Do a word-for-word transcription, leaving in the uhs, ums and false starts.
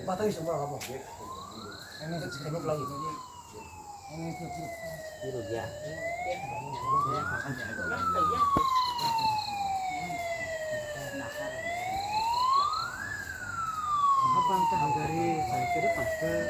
Batang isuk borok abo. Ini sih, ini lagi. Ini tuh, tuh. Apa angka hari, saya kira pakai.